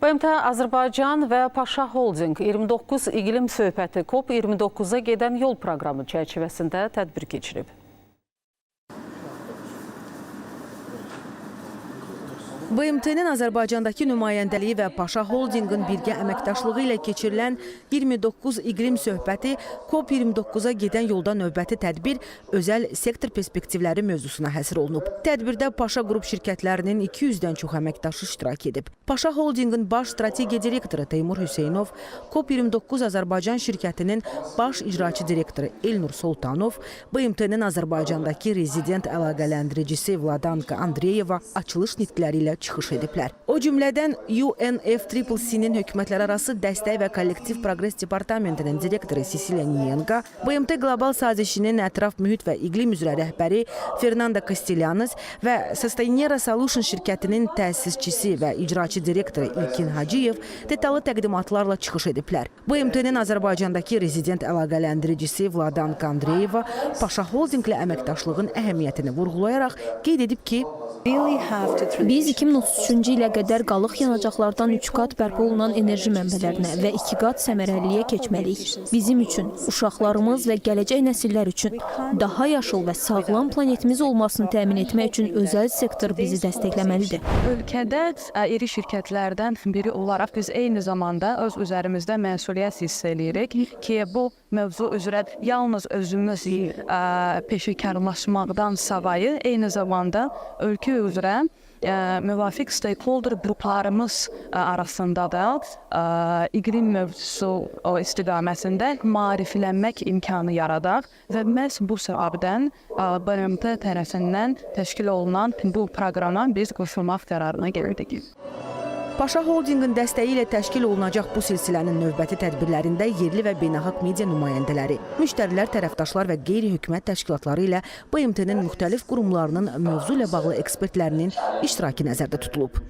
BMT Azərbaycan və Paşa Holding 29 iqlim söhbəti COP29-a gedən yol proqramı çərçivəsində tədbir keçirib. BMT-nin Azərbaycandakı nümayəndəliyi və Paşa Holdingin birgə əməkdaşlığı ilə keçirilən 29 iqlim söhbəti COP29-a gedən yolda növbəti tədbir özəl sektor perspektivləri mövzusuna həsr olunub. Tədbirdə Paşa qrup şirkətlərinin 200-dən çox əməkdaşı iştirak edib. Paşa Holdingin baş strategiya direktoru Teymur Hüseynov, COP29 Azərbaycan şirkətinin baş icraçı direktoru Elnur Sultanov, BMT-nin Azərbaycandakı rezident əlaqələndiricisi Vladanka Andreyeva açılış nitqləri ilə çıxış ediblər. O cümlədən UNFCCC-nin hökumətlərarası dəstək və kollektiv proqres departamentinin direktoru Sisilia Niyenka, BMT Qlobal Sazişinin ətraf mühit və iqlim üzrə rəhbəri Fernando Castellanos və Sustainera Solution şirkətinin təsisçisi və icraçı direktoru İlkin Hacıyev detallı təqdimatlarla çıxış ediblər. BMT-nin Azərbaycandakı rezident əlaqələndiricisi Vladanka Andreyeva Paşa Holdinglə əməkdaşlığın əhəmiyyətini vurğulayaraq qeyd edib ki, Biz 2033-cü ilə qədər qalıq yanacaqlardan 3 qat bərpa olunan enerji mənbələrinə və 2 qat səmərəliliyə keçməliyik. Bizim üçün, uşaqlarımız və gələcək nəsillər üçün daha yaşıl və sağlam planetimiz olmasını təmin etmək üçün özəl sektor bizi dəstəkləməlidir. Ölkədə iri şirkətlərdən biri olaraq biz eyni zamanda öz üzərimizdə məsuliyyət hiss eləyirik ki, bu mövzu üzrə yalnız özümüz peşəkarlaşmaqdan savayı eyni zamanda ölkə üzrə müvafiq stakeholder qruplarımız arasında da iqlim mövzusu o istiqamətində maariflənmək imkanı yaradaq və məhz bu səbəbdən BMT tərəfindən təşkil olunan bu proqrama biz qoşulmaq qərarına gəldik. Paşa Holdingin dəstəyi ilə təşkil olunacaq bu silsilənin növbəti tədbirlərində yerli və beynəlxalq media nümayəndələri, müştərilər, tərəfdaşlar və qeyri-hökumət təşkilatları ilə BMT-nin müxtəlif qurumlarının mövzu ilə bağlı ekspertlərinin iştirakı nəzərdə tutulub.